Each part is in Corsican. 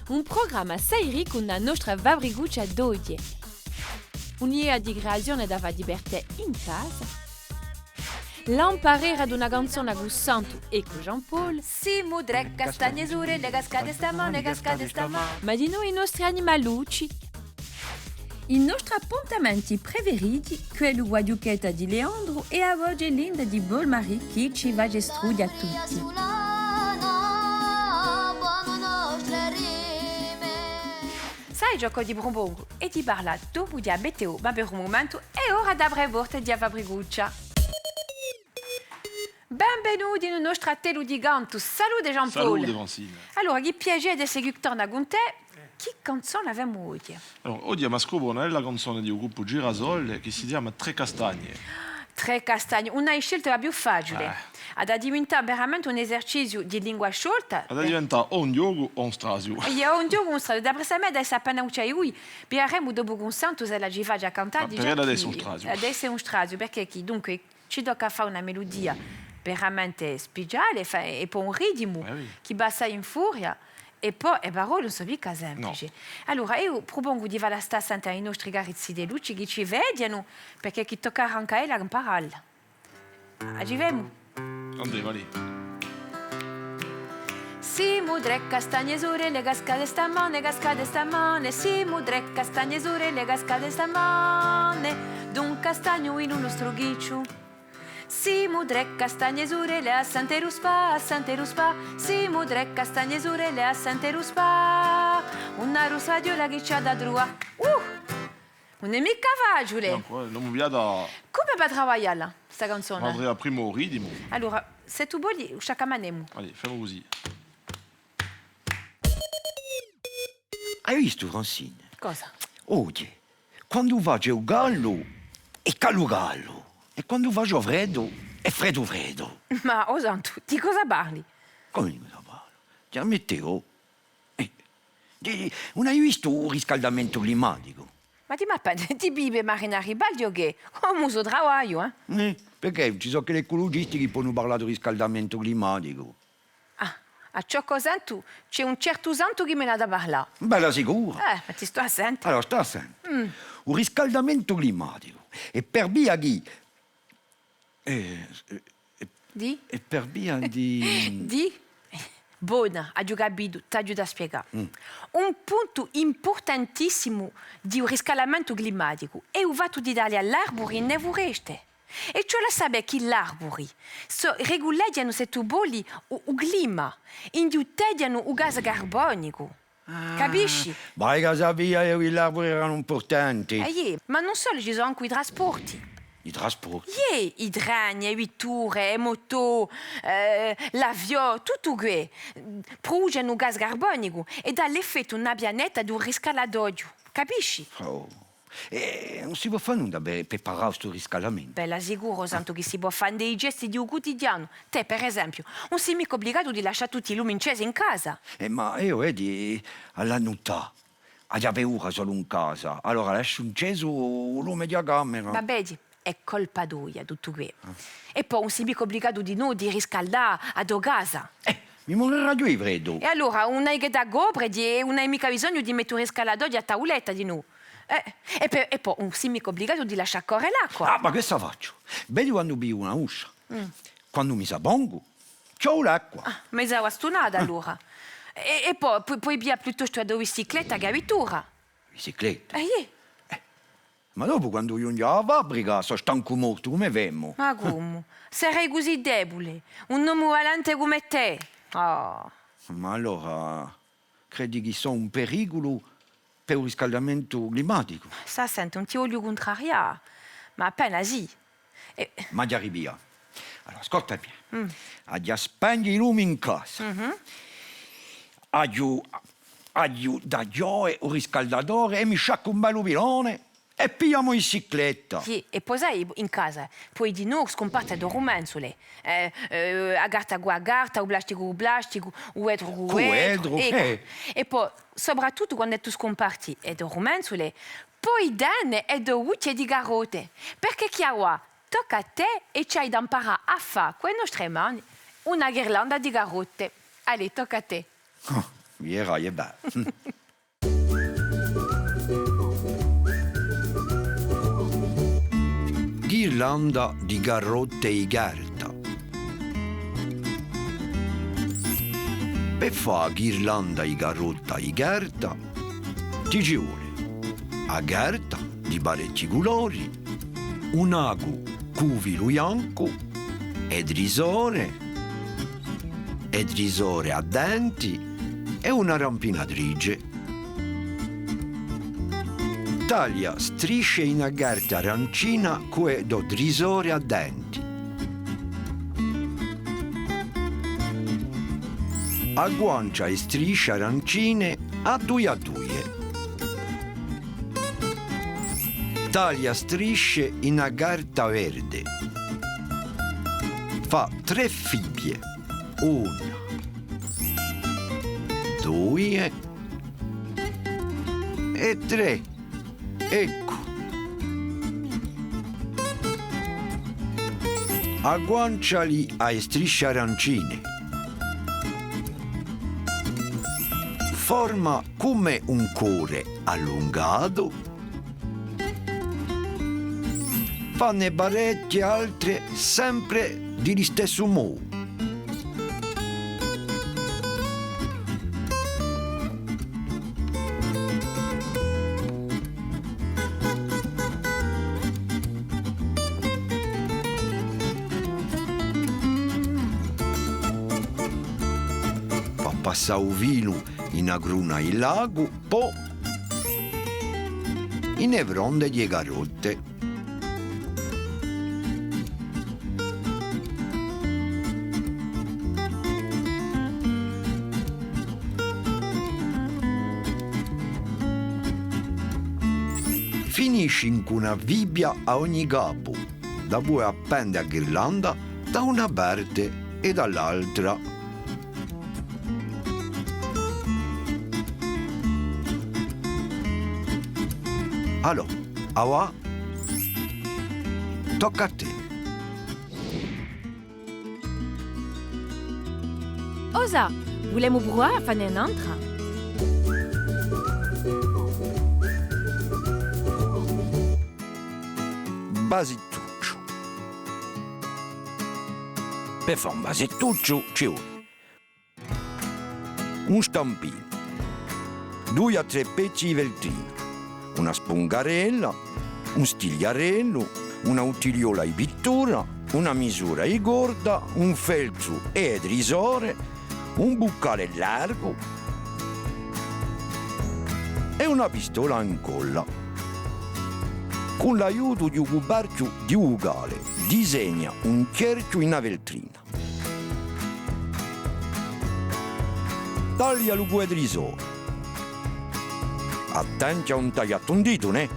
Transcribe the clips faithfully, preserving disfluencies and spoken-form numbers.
Un prugramma assai riccu in a nostra fabricuccia d'oghje. Un'idea di creazione da fà di per tè in casa. L'amparera d'una canzona cù Santu è cù Jean-Paul. Simu trè castagne surelle cascate stamane, cascate stamane. Ma dinù i nostri animalucci. I nostri appuntamenti preferiti, quellu cù a ghjuchetta di Leandru è a voce linda di Paul-Marie chì ci face strughje à tutti. Sai ciò ch'o ti prupongu? Hè di parlà dopu di a meteo, ma per u mumentu hè ora d'apre e porte di a fabricuccia. Benvenuti in u nostru attellu di cantu. Salute Jean-Paul. Salute Francine. Allora, chì piacè d'esse quì torna cun tè. Chì canzona avemu oghje? Allora, oghje emu à scopre una bella canzona di u gruppu Girasole chì si chjama Trè castagne. Trè castagne, ùn hè a scelta a più faciule. Eh. Hà da diventà veramente un eserciziu di lingua sciolta. Hà da diventà o un ghjocu o un straziu. Iè, o un ghjocu o un straziu. D'apressu à mè, d'esse appena u ciaiui, videremu dopu cun Santu s'ella ci face à cantà, ma per ella hà da esse un straziu. Hà da esse un straziu, perchè chì, dunque, ci tocca à fà una meludia veramente speciale, fa-, è po un ritimu chì passa in furia, è po e parolle ùn sò micca semplice. Nò. Allora, eiu prupongu di falla stà à sente à i nostri cari zitellucci chì ci vedianu, perchè chì toccarà ancu à ella à amparalla. A ci femu? Andemu, allez. Simu trè castagne surelle cascate stamane, cascate stamane, simu trè castagne surelle cascate stamane, d'un castagnu in u nostru chicciu. Simu trè castagne surelle à sente ruspà, à sente ruspà, simu trè castagne surelle à sente ruspà, una ruspà di quella chì ci hà da truvà. Uh! Ùn hè micca faciule! Nò, eh, l'emu pigliata. Cumu và à travaglialla, sta canzona? Và à travaglià prima u ritimu. Allora, s'è tù voli, u sciaccamanemu. Allez, femu cusì. Ai vistu, Francine? Cosa? Oghje, quandu face u caldu, hè caldu caldu, è quandu face u freddu, hè freddu freddu. Ma, o Santu, di cosa parli? Cumu di cosa parlu? Ti ammettu, eh, di, ùn ai vistu u riscaldamentu climaticu? Ma dì mi appena, ti pigliu pè Marina Ribaldi o chè? Cumu u so travagliu, eh? Eh, perchè ci sò chì l'eculugisti chì ponu parlà di riscaldamentu climaticu. Ah, à ciò ch'o sentu, ci hè un certu Santu chì mi n'hà da parlà. Bella sicura! Eh, ma ti stò à sente. Allora, stà à sente. Mm. U riscaldamentu climaticu hè per via chì, eh, eh, dì? Hè per via di... Dì? Bona, aghju capitu, t'aghju da spiegà. Mm. Un puntu impurtantissimu di u riscaldamentu climaticu hè u fattu di taglià l'arburi in e fureste. È ci vole à sapè chì l'arburi sò, reguleghjanu, s'è tù voli, u, u clima, induteghjanu u gas carbonicu. Ah, capisci? Vai chì sapia eiu chì l'arburi eranu impurtanti. Eh, iè, ma ùn solu, ci sò ancu i trasporti. I trasporti? Iè, i treni, e vitture, e motò, eh, l'aviò, tuttu què, pruducenu gas carbonicu è dà l'effettu in a pianeta d'un riscaldatoghju. Capisci? Oh. È ùn si pò fà nunda per, per parà stu riscaldamentu? Bella sicuru, Santu, chì si pò fà in i gesti di u cutidianu. Tè, per esempiu, ùn sì micca ubligatu di lascià tutti i lumi incesi in casa. Eh, ma eiu, vedi, à a nuttata, aghju a paura solu in casa, allora lasciu incesu u lume di a camera. Ma vedi, hè colpa toia tuttu què. Ah. È po ùn sì micca ubligatu dinò di riscaldà a to casa. Eh, mi muriraghju di freddu. È allora, ùn ai chè da copreti è ùn ai micca bisognu di mette u riscaldatoghju à tauletta dinò. Eh, è pe-, è po ùn sì micca ubligatu di lascià corre l'acqua. Ah, ma quessa facciu. Vedi quandu pigliu una duscia. Mm. Quandu mi sapongu, chjodi l'acqua. Ah, meza bastunata allora. È, è po pu-, poi piglià piuttostu a to bicicletta chè a vittura. Bicicletta? Eh, iè. Eh, ma dopu quandu ghjunghju à a fabrica, sò stancu mortu, cumu femu? Ma cumu? Serai cusì debule? Un omu valente cum'è tè? Ah. Ma allora, credi chì sò un periculu per u riscaldamentu climaticu? Stà à sente, ùn ti vogliu cuntrarià, ma appena sì. Eh. M'aghju à ripiglià. Allora, ascolta mè. Mm. Aghju à spenge i lumi in casa. Mhm. Aghju, aghju da chjode u riscaldatore è mi sciaccu un bellu pilone è pigliu a mo bicicletta. Iè, è po sai, in casa, poi dinò scumparte e to rumenzule. Eh, eh, a carta cù a carta, u plasticu cù u plasticu, u vetru cù u vetru. Cù u vetru, eccu. Eh. È po, sopratuttu quand'è tù scumparti e to rumenzule, poi tene e to buchje di carotte, perchè chì avà tocca à tè è ci ai da amparà à fà cù e nostre mani una ghirlanda di carotte. Allez, tocca à tè. Ah, Era, è bè. Ghirlanda di carrotte di carta. Per fà a ghirlanda di carrotta di carta, ti ci vole a carta di parechji culori, un acu cù u filu biancu, e trisore, e trisore à denti è una rampinatrice. Taglia strisce in a carta arancina cù e to trisore à denti. Agguancia e strisce arancine à duie à duie. Taglia strisce in a carta verde. Fà trè fibbie. Una, duie è trè. Eccu. Agguanciali à e strisce arancine. Forma cum'è un core allungatu. Fanne parechje altre sempre di listessu modu. Fà passà u filu in a cruna di l'acu, po in e fronde di e carotte. Finisci incù una fibbia à ogni capu, da pudè appende a ghirlanda da una parte è da l'altra. Allò, avà, tocca à tè. Osà, vulemu pruvà à fanne un'antra? Basettucciu. Per fà un basettucciu ci vole un stampinu, dui à trè pezzi di veltrina, una spungarella, un stigliarellu, una buttigliola di pittura, una misura di corda, un feltru è e trisore, un buccale largu è una pistola à incolla. Cù l'aiutu di u cuperchju di u buccale, disegna un chjerchju in a veltrina. Taglialu cù e trisore. Attenti à ùn tagliatti un ditu, nè?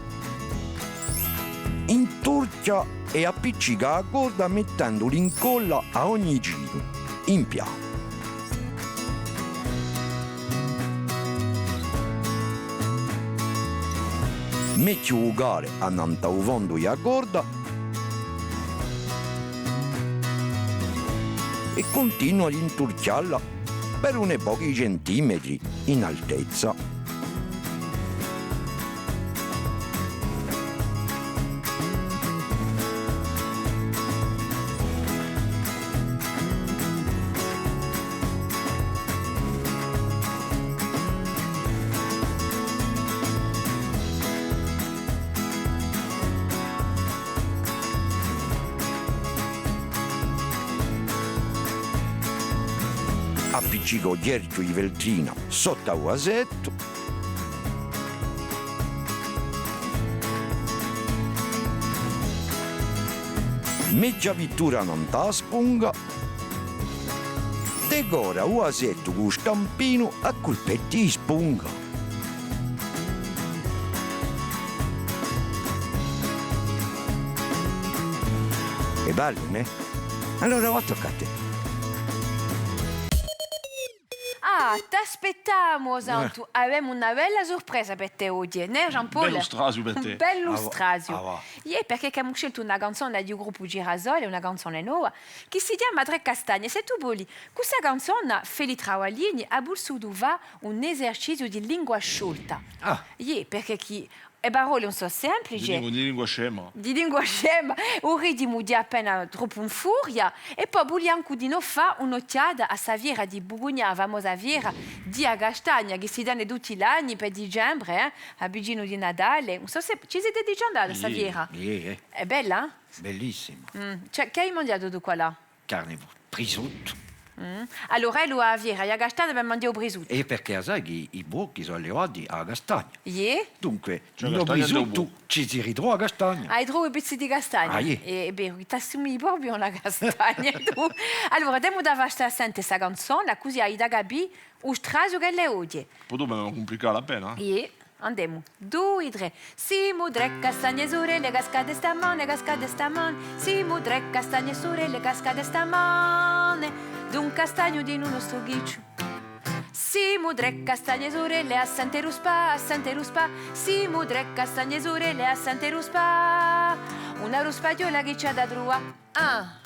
Inturchja è appiccica a corda mettendu l'incolla à ogni giru, in pianu. Metti u buccale annant'à u fondu di a corda è cuntinua ad inturchjalla per uni pochi centimetri in altezza. Appiccica u chjerchju di veltrina sottu à u vasettu. Metti a pittura nant'à a spunga. Decora u vasettu cù u stampinu à culpetti di spunga. Hè bellu, nè? Allora, avà tocca à tè. Ah, t'aspettavamu, o Santu, avemu una bella surpresa per tè oghje, nè, Jean-Paul? Bellu straziu per tè. Un bellu straziu. Ah, và. Iè, perchè ch'avemu sceltu una canzona di u gruppu Girasole, una canzona nova, chì si chjama Trè castagne. Sè tù voli, cù sta canzona, Felì Travaglini hà vulsutu fà un eserciziu di lingua sciolta. Ah. Iè, perchè chì e parolle ùn sò semplice. Di lingua, di lingua scema. Di lingua scema, u ritimu hè appena troppu in furia, è po vulia ancu dinò fà un'ochjata à sta fiera di Bucugnà, a famosa fiera di a castagna chì si tene tutti l'anni per dicembre, eh, à vicinu di Natale. Ùn sò sè ci site digià andati à sta fiera. Iè, iè. Hè bella? Bellissima. Mm. Cioè, chì ai manghjatu tù quallà? Carne, prisuttu. Mm. Allora, ellu à a fiera, i à castagna per manghjà u prisuttu. È perchè a sai chì i porchi sò allevati à a castagna. Iè? Dunque, in u prisuttu ci si ritrova a castagna. Ai trovu i pezzi di castagna? Ah, iè. È, è bè, t'assumigli propiu à una castagna, tù. Allora, t'emu da fà sente sta canzona, cusì ai da capì u straziu ch'ellu hè oghje. Po dopu avemu da cumplicà appena, eh? Iè. Andemu. Dui, trè. Ah.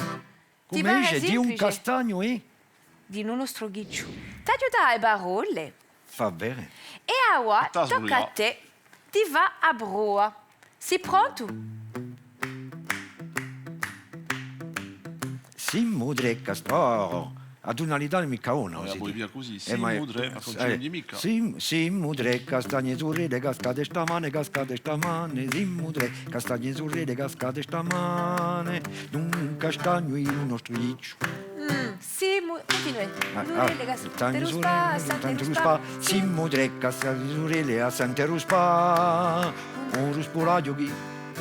Ti pare simplice? Cum'è dice, di un castagnu, eh? Di u nostru chicciu. T'aghju datu e parolle. Và bè. È avà tocca à tè di fà a prova. Sì prontu? Simu trè casta-, oh, a tunalità ùn hè micca bona, eh, cusì. Poi via cusì, eh, ma simu trè, ma ùn ci vole micca. Sim-, simu trè castagne surelle, cascate stamane, cascate stamane, simu trè castagne surelle, cascate stamane, d'un castagnu in u nostru chicciu. Mm, simu, cuntinuemu. Ah, ah, surelle, cascate surelle, cascate stamane, simu trè castagne surelle, cascate stamane, un ruspuraghju chì...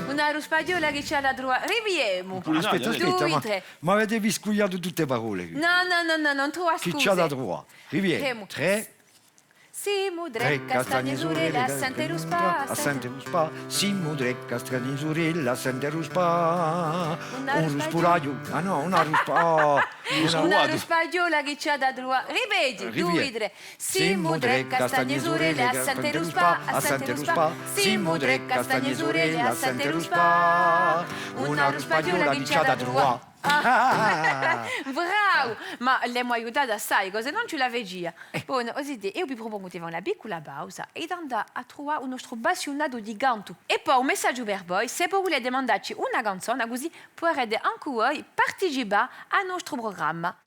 Una ruspaghjola chì ci hà da truvà. Ripigliemu. Aspetta, aspetta, ma, ma avete viscugliatu tutte e parolle quì. Nò, nò, nò, nò, ùn truvà scuse. Chì ci hà da truvà? Ripigliemu. Trè. Simu trè castagne surelle, à sente ruspà, à sente ruspà. Simu trè castagne surelle, à sente ruspà. Un ruspuraghju. Ah nò, una ruspa-, oh, una ruspaghjola chì ci hà da truvà. Ripeti, dui, trè. Simu trè castagne surelle, à sente ruspà, à sente ruspà. Simu trè castagne surelle, à sente ruspà. Una ruspaghjola chì ci hà da truvà. Ah! Bravu! Ma l'emu aiutata assai, così ùn ci la facia. Eh. Bon, o zitè, eiu vi prupongu di fà una piccula pausa è d'andà à truvà u nostru appassiunatu di cantu. È po un messaghju per voi, sè vo vulete mandacci una canzona, cusì puderete ancu voi participà à u nostru prugramma.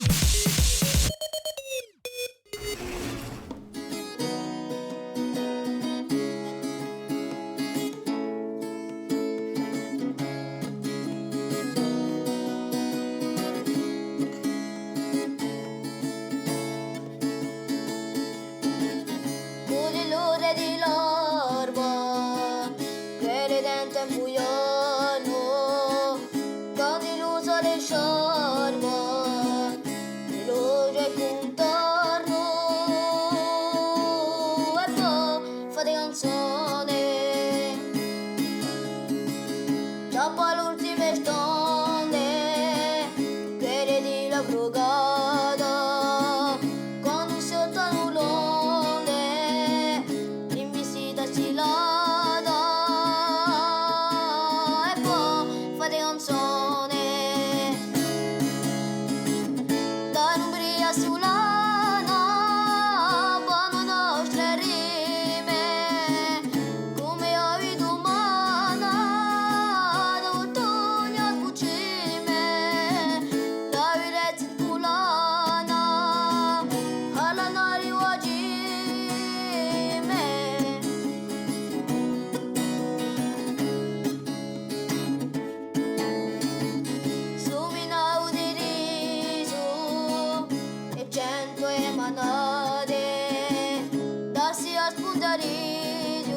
Cù l'odore di l'erba, chì li denti imbuglianu, quandu u sole sciorba, mi luce cuntornu, è po fate canzone. Chjappa l'ultime stonde, quelle di l'abbrucata, quandu sottu à l'onde, in visita stilata, è po fate canzone. Da l'umbria sulana, bonu nostre rime, cum'è ovi dumana, d'utugnu sbucime, da Vilezza in Culana, à l'annari guaghjime. Suminau di risu è centu è manate, dassi à spuntarisu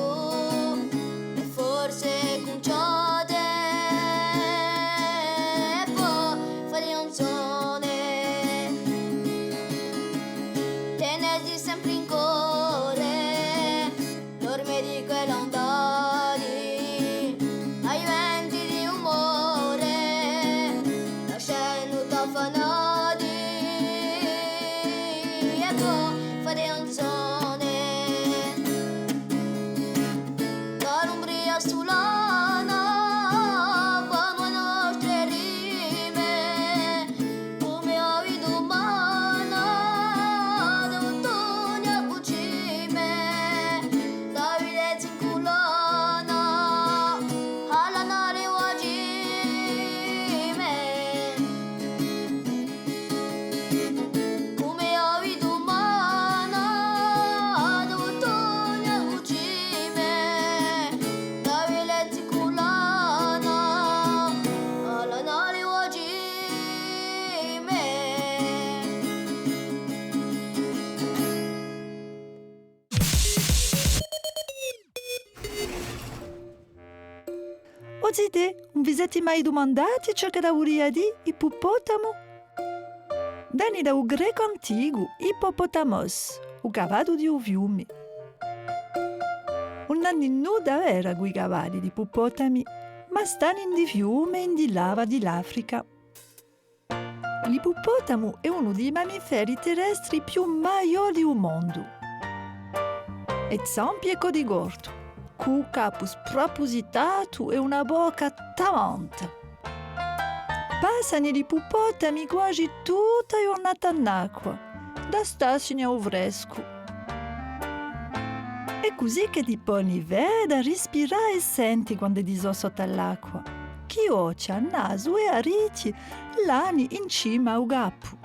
è forse cunciate, è po fate canzone, tenesi sempre in core, l'orme di quelli andati, à i venti di u more, lascendu t'affanati, è po fate Zitè, ùn vi seti mai dumandati ciò ch'edda vulia dì ippupotamu? Veni da u grecu anticu ippopotamos, u cavallu di u fiumi. Ùn ani nudda à veda cù i cavalli l'ippupotami, ma stani in di fiumi è in di lava di l'Africa. L'ippupotamu hè unu di i mamiferi terrestri più maiò di u mondu. Hè zampi è codi cortu, cù u capu sprupusitatu è una bocca tamanta. Passani l'ippupotami quasi tutta a ghjurnata in acqua, da stassini à u frescu. Hè cusì ch'eddi poni veda, rispirà è senti quand'eddi sò sottu à l'acqua, chì ochja, nasu è arechji l'ani in cima à u capu.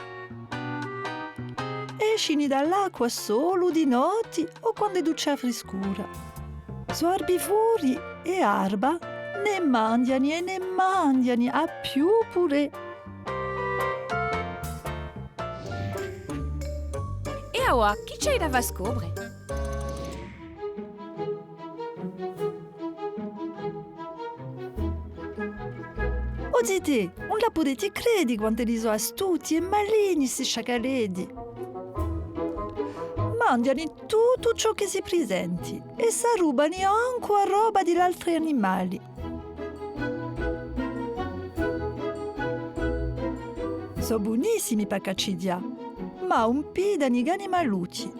Escini da l'acqua solu di notti o quand'eddu ci hè a friscura. Sò arbivori è arba ne manghjani è ne manghjani à più pudè. È avà, chì ci hai da fà scopre? O zitè, ùn la pudeti credi quant'eddi sò astuti è maligni sti sciacaleddi. Manghjani tuttu ciò chì si prisenti è s'arrubani ancu a roba di l'altri animali. Sò bunissimi pà caccighjà, ma ùn piddani chè animalucci,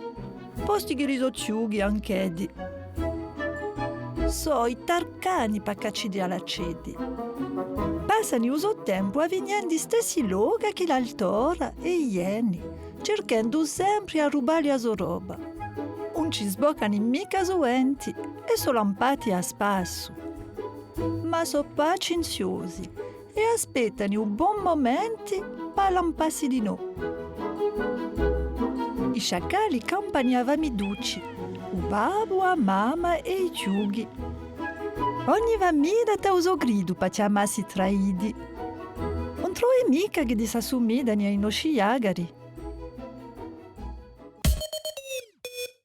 postu chì li sò chjuchi anch'eddi. Sò i tarcani pà caccighjà l'aceddi. Passani u so tempu à veni in i stessi lochi chì l'altra è i ghjeni, circhendu sempri à rubà li a so roba. Ùn ci sboccani micca suventi è sò lampati à spassu. Ma sò pacinziosi è aspettani u bon mumenti pà lampassi dinò. I sciacali campani à famidducci, u babbu, a mamma è i chjuchi. Ogni famidda t'hà u so gridu pà chjamassi trà iddi. Ùn trovi micca ch'iddi s'assumidani à i nosci ghjacari.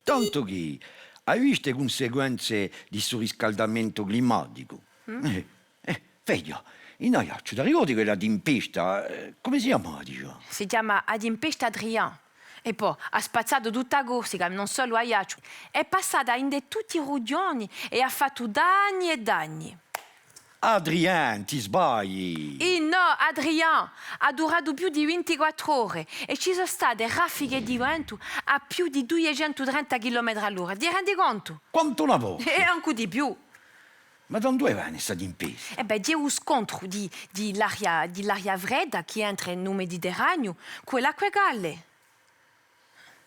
Tantu chì, ai vistu e cunsequenze di stu riscaldamentu climaticu? Eh, eh, figliu, in Aiacciu, t'arricordi quella timpesta? Eh, cumu si chjamava, dicemu? Si chjama a timpesta Adrian. È po, hà spazzatu tutta a Corsica, ùn solu Aiacciu. Hè passata ind'è tutti i rughjoni è hà fattu danni è danni. Adrian, ti sbagli! Innò, Adrian, hà duratu più di vintiquattru ore è ci sò state raffiche di ventu à più di duiecentu trenta chilometri à l'ora. Ti rendi contu? Quantu una volta! È ancu di più. Ma da induve vene sta timpesta? È bè, hè u scontru di, di l'aria, di l'aria fredda chì entra in u Mediterraniu cù l'acque calle.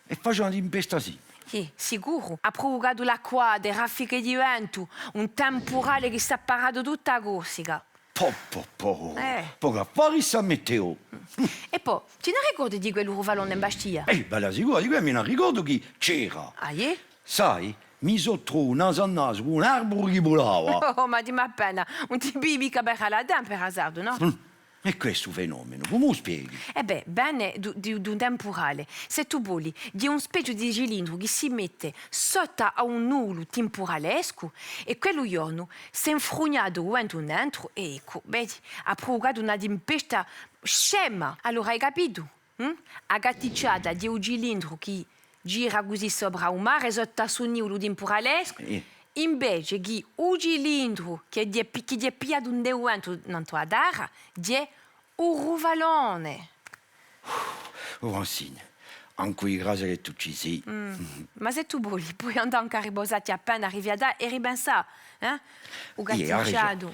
È face una timpesta simile. Iè, sicuru. Hà pruvucatu l'acquate, raffiche di ventu, un timpurale chì s'hà paratu tutta a Corsica. Po, po, po. Eh. Pocu affari sta meteo. È po, ti n'arricordi di quellu rufalone in Bastia? Eh, bella sicura, di quellu mi n'arricordu chì c'era. Ah, iè? Sai, mi sò trovu nasu à nasu cù un arburu chì vulava. Oh, ma dimmi appena, ùn ti pigli micca per a temperatura, nò? Mm. È questu fenomenu, cumu u spieghi? È bè, vene d-, di, d'un timpurale. S'è tù voli, hè un specie di cilindru chì si mette sottu à un nuvulu timpuralescu è quellu ghjornu s'hè infrugnatu u ventu nentru è eccu, vedi, hà pruvucatu una timpesta scema. Allora hai capitu? Hm? A gatticciata hè u cilindru chì gira cusì sopra à u mare, sottu à stu nivulu timpuralescu, eh, invece chì u cilindru chì hè pi-, chì hè pigliatu ind'u ventu nantu à a terra, hè u rufalone. O Francine, ancu di grazia chì tù ci sì. Mm. Ma s'è tù voli, poi andà ancu à ripusà ti appena, rifiatà è ripensà, eh? U gatticciatu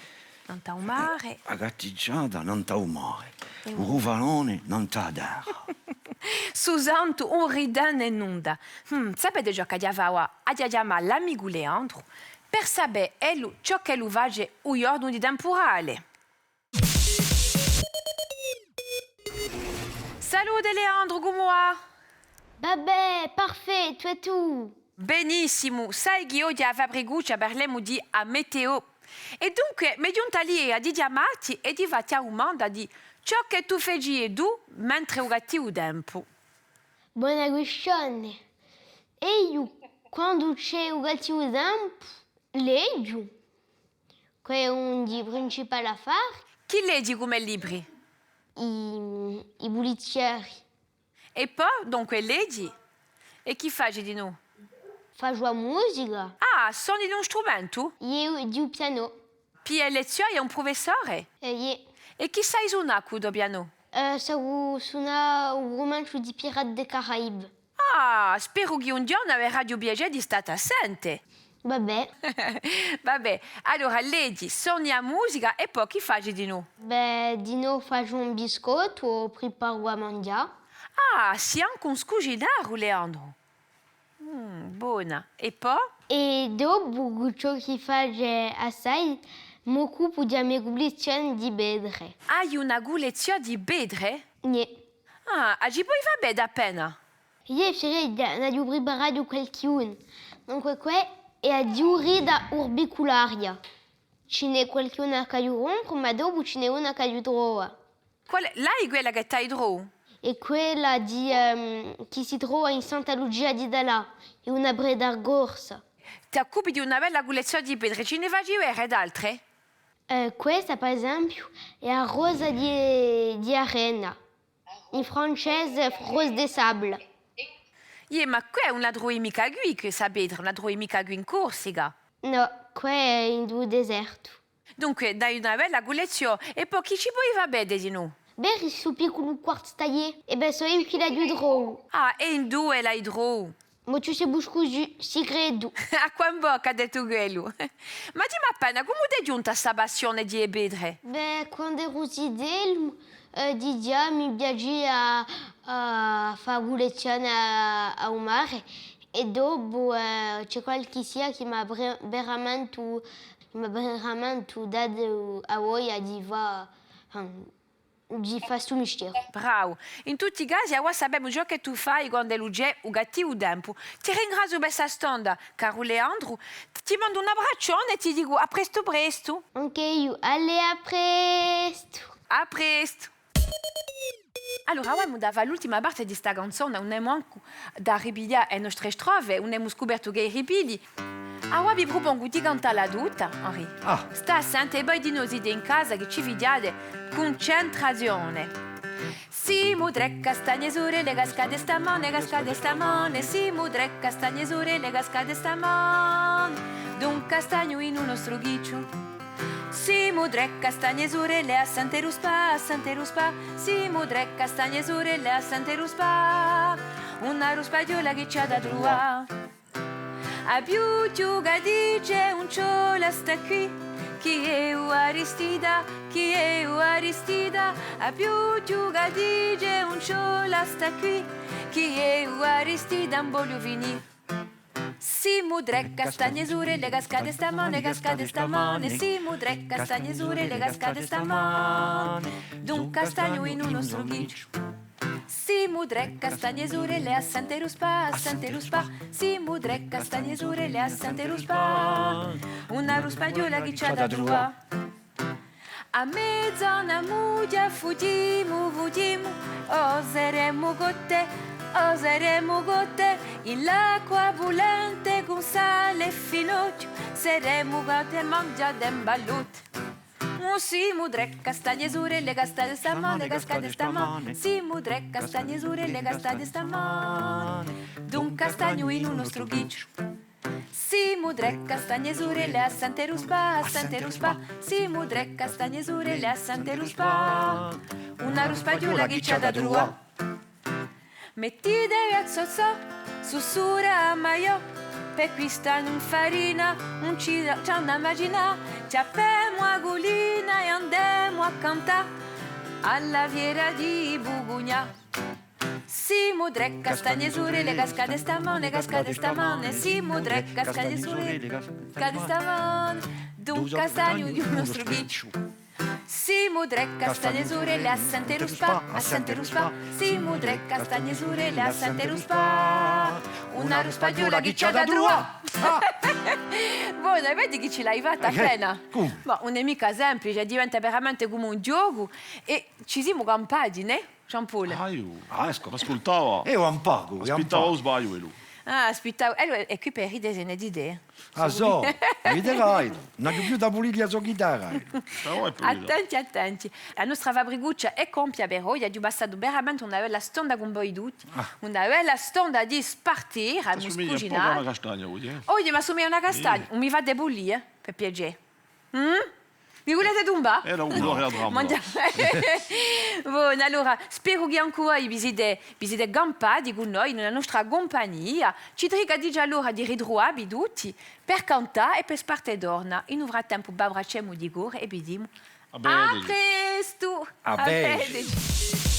nant'à u mare. A gatticciata nant'à u mare. È u rufalone nant'à a terra. Stu santu ùn ritene nunda. Hm, sapete ciò ch'aghju da fà avà? Aghju da chjamà l'amicu Leandru per sapè ellu ciò ch'ellu face u ghjornu di timpurale. Salute Leandru, cumu và? Và bè, perfettu, è tù? Benissimu, sai chì oghje à a Fabricuccia parlemu di a meteo. È dunque, m'hè ghjunta l'idea di chjamatti è di fatti a dumanda di ciò chì tù facivi tù mentre u cattivu tempu. Bona quistione. Eiu, quandu ci hè u cattivu tempu, leghju. Què hè un di i principali affari. Chì leghji cum'è libri? I, i pulizzieri. È po, dunque, leghji? È chì faci dinù? Facciu a musica. Ah, soni d'un strumentu? Iè, di u pianò. Pigli lezziò à un prufessore? Eh, iè. È chì sai sunà cù u to pianò? Eh, sà sunà u rumanciu di Pirates des Caraïbes. Ah, speru chì un ghjornu averaghju u piacè di stà à sente. Vabbè. Vabbè, allora leghji, soni a musica è po chì faci dinù? Bè, dinù facciu un biscottu o priparu à manghjà. Ah, sì ancu un scucinaru, Leandru. Mm, bona. È po? È dopu, ciò chì facciu assai, m'occupu di a me cullezzione di petre. Ai una cullezzione di petre? Iè. Ah, a ci poi fà vede appena? Iè, fideghja, n'aghju priparatu qualchì una. Dunque, què hè a diurita urbicularia. Ci n'hè qualchì una ch'aghju compru, ma dopu ci n'hè una ch'aghju trova. Quale, l'hai quella chì t'hai trovu? Hè quella di, ehm, chì si trova in Santa Lucia di Tallà, hè una petra corsa. T'occupi di una bella cullezzione di petre, ci ne faci vede d'altre? Eh, questa, per esempiu, hè a rosa di, di arena. In francese, rose de sable. Iè, ma què ùn la trovi micca quì, questa petra, ùn la trovi micca quì in Corsica. Nò, què hè in u desertu. Dunque, t'hai una bella cullezzione, è po chì ci poi fà vede dinù? Vedi stu picculu quartz taillé? È bè, sò eiu chì l'aghju trovu. Ah, è induve l'hai trovu? Mo ci sè buscu sicretu. Acqua in bocca, hà dettu quellu. Ma dimmi appena, cumu t'hè ghjunta sta passione di e petre? Bè, quand'eru zitellu, eh, digià mi piacia à, à fà cullezzione à, à u mare, è dopu, eh, ci hè qualchissia chì m'hà vre-, veramente, chì m'hà veramente datu a voglia di fà, ehm, di fà stu mistieru. Bravu. In tutti i casi, avà sapemu ciò chì tù fai quand'ellu ci hè u cattivu tempu. Ti ringraziu per sta stonda, caru Leandru. Ti mandu un abbraccione è ti dicu à prestu prestu. Ancu eiu, allez, à prestu. À prestu. Allora, avà emu da fà l'ultima parte di sta canzona, ùn emu ancu da ripiglià e nostre strofe, ùn emu scupertu chè i ripigli. Avà vi prupongu di cantalla tutta, Henri. Ah. Stà à sente è voi dinò site in casa chì ci fighjate, cuncentrazione. Bona, vedi chì ci l'hai fatta appena. Cumu? Ma ùn hè micca simplice, diventa veramente cum'è un ghjocu è ci simu campati, nè? Jean-Paul. Ah, eiu, ah, eccu, ascultava. Eiu un pocu, eiu un pocu. Aspittava u sbagliu, ellu. Ah, aspittava, eh, è quì per ridesene di tè. Ah, sò, viderai, ùn aghju più da pulì a so ghitarra. Attenti, attenti. A nostra fabricuccia hè compia per oghje, aghju passatu veramente una bella stonda cun voi tutti, una bella stonda di spartera, emu cucinatu. Oghje m'assumiglia una castagna, ùn mi fate pulì, eh, per piacè. Mm? Mi vulete tumbà? Eh, nò, nò, nò. Bon, allora, speru chì ancu voi vi site, vi site campati cun noi, in a nostra cumpagnia. Ci trica digià l'ora di ritruvà vi tutti, per cantà è per sparte torna. In u frattempu, v'abbracciemu di core è vi dimu à prestu! À vedeci!